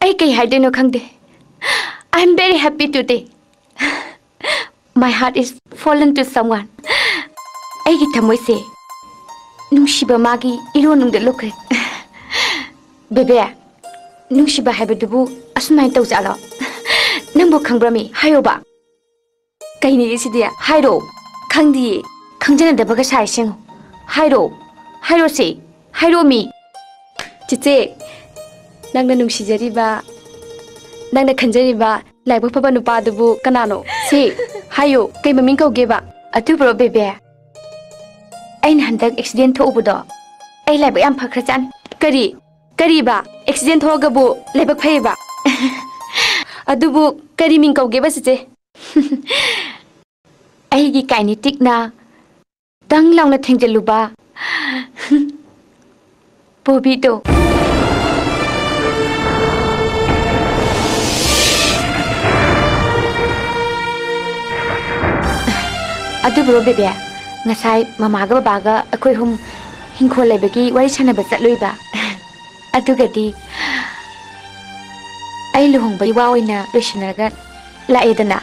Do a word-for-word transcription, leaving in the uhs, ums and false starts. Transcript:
ꯑꯩ ꯀꯩ ꯍꯥꯏꯗꯣꯏꯅꯣ ꯈꯪꯗꯦ꯫ I am very happy today. My heart is fallen to someone. ꯑꯩꯒꯤ ꯊꯃꯣꯏꯁꯦ ꯅꯨꯡꯁꯤꯕ ꯃꯥꯒꯤ ꯏꯔꯣꯟꯅꯨꯡꯗ ꯂꯨꯞꯈ꯭ꯔꯦ꯫ ꯕꯦꯕꯦ, ꯅꯨꯡꯁꯤꯕ ꯍꯥꯏꯕꯗꯨꯕꯨ ꯑꯁꯨꯃꯥꯏꯅ ꯇꯧꯖꯥꯠꯂꯣ? ꯅꯪꯕꯨ ꯈꯪꯕ꯭ꯔꯃꯤ? ꯍꯥꯏꯌꯣꯕ꯫ ꯀꯩꯅꯦꯒꯦ ꯁꯤꯗꯤ? ꯍꯥꯏꯔꯣ꯫ ꯈꯪꯗꯤꯌꯦ꯫ ꯈꯪꯖꯅꯗꯕꯒ ꯁꯥꯏ ꯁꯦꯡꯉꯣ꯫ ꯍꯥꯏꯔꯣ꯫ ꯍꯥꯏꯔꯣꯁꯦ꯫ ꯍꯥꯏꯔꯣꯃꯤ꯫ ꯆꯤꯆꯦ, ꯅꯪꯅ ꯅꯨꯡꯁꯤꯖꯔꯤꯕ, ꯅꯪꯅ ꯈꯟꯖꯔꯤꯕ ꯂꯥꯏꯕꯛ ꯐꯕ ꯅꯨꯄꯥꯗꯨꯕꯨ ꯀꯅꯥꯅꯣ? ꯁꯤ ꯍꯥꯏꯌꯣ, ꯀꯩ ꯃꯃꯤꯡ ꯀꯧꯒꯦꯕ? ꯑꯗꯨꯕꯨꯔꯣ ꯕꯦꯕꯦ? ꯑꯩꯅ ꯍꯟꯗꯛ ꯑꯦꯛꯁꯤꯗꯦꯟ ꯊꯣꯛꯎꯕꯗꯣ, ꯑꯩ ꯂꯥꯏꯕꯛ ꯌꯥꯝ ꯐꯈ꯭ꯔꯖꯥꯠꯅꯤ꯫ ꯀꯔꯤ? ꯀꯔꯤꯕ? ꯑꯦꯛꯁꯤꯗꯦꯟ ꯊꯣꯛꯑꯒꯕꯨ ꯂꯥꯏꯕꯛ ꯐꯩꯌꯦꯕ? ꯑꯗꯨꯕꯨ ꯀꯔꯤ ꯃꯤꯡ ꯀꯧꯒꯦꯕ, ꯆꯤꯆꯦ? ꯑꯩꯒꯤ ꯀꯥꯏꯅꯦꯇꯤꯛꯅ ꯇꯪ ꯂꯥꯎꯅ ꯊꯦꯡꯖꯤꯜꯂꯨꯕ ꯕꯣꯕꯤꯗꯣ꯫ ꯑꯗꯨꯕꯨꯔꯣ ꯕꯦꯕꯦ, ꯉꯁꯥꯏ ꯃꯃꯥꯒ ꯕꯕꯥꯒ ꯑꯩꯈꯣꯏ ꯑꯍꯨꯝ ꯍꯤꯡꯈꯣꯜ ꯂꯩꯕꯒꯤ ꯋꯥꯔꯤ ꯁꯥꯟꯅꯕ ꯆꯠꯂꯨꯏꯕ꯫ ꯑꯗꯨꯒꯗꯤ ꯑꯩ ꯂꯨꯍꯣꯡꯕꯒꯤ ꯋꯥ ꯑꯣꯏꯅ ꯂꯣꯏꯁꯤꯟꯅꯔꯒ ꯂꯥꯛꯑꯦꯗꯅ꯫